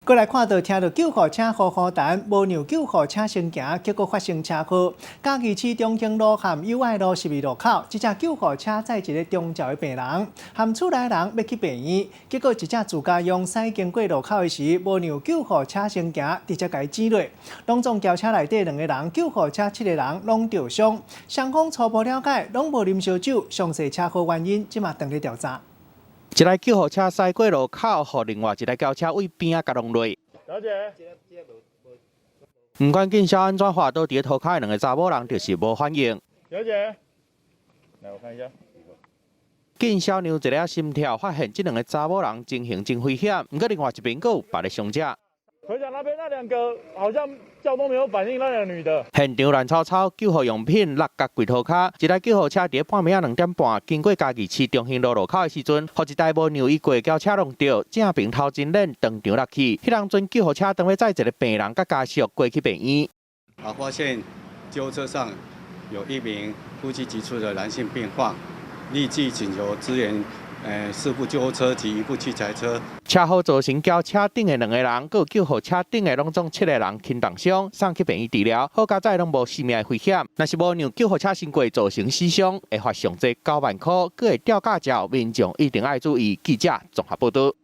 過來看到聽著救護車呼呼彈，無讓救護車先行，結果發生車禍。嘉義市中興路和友愛路十字路口，這隻救護車載一個長照的病人，和厝內人欲去病院，結果一隻自家用駛經過路口的時，無讓救護車先行，直接共伊擠落。攏總轎車內底兩個人，救護車七個人攏著傷。雙方初步了解，攏無啉燒酒，詳細車禍原因這馬正咧調查。一台救護車駛過路口，予另外一台轎車對邊仔共弄落。小姐，毋管警消按怎滑倒佇咧塗跤的兩个查某人，就是無反應。小姐，來我看一下。警消量一下心跳，發現這兩个查某人情形真危險。毋過另外一邊閣有別个傷者。回想那邊那兩個好像叫都沒有反應，那兩個女的。現場亂糟糟，救護用品落甲櫃塗跤。一台救護車佇咧半暝仔2點半經過嘉義市中興路路口的時陣，予一台無讓伊過的轎車弄著，正爿頭真輾，當場落去。彼當陣救護車當欲載一个病人佮家屬過去病院。啊，發現救護車上有一名呼吸急促的男性病患，立即請求支援。四部救護車及一部器材車。車禍造成轎車頂的兩个人，閣有救護車頂的攏總七個人輕重傷，送去病院治療。好佳哉攏無性命的危險。若是無讓救護車先過，造成死傷，會罰上濟9萬箍，閣會吊駕照。民眾一定愛注意。記者綜合報導。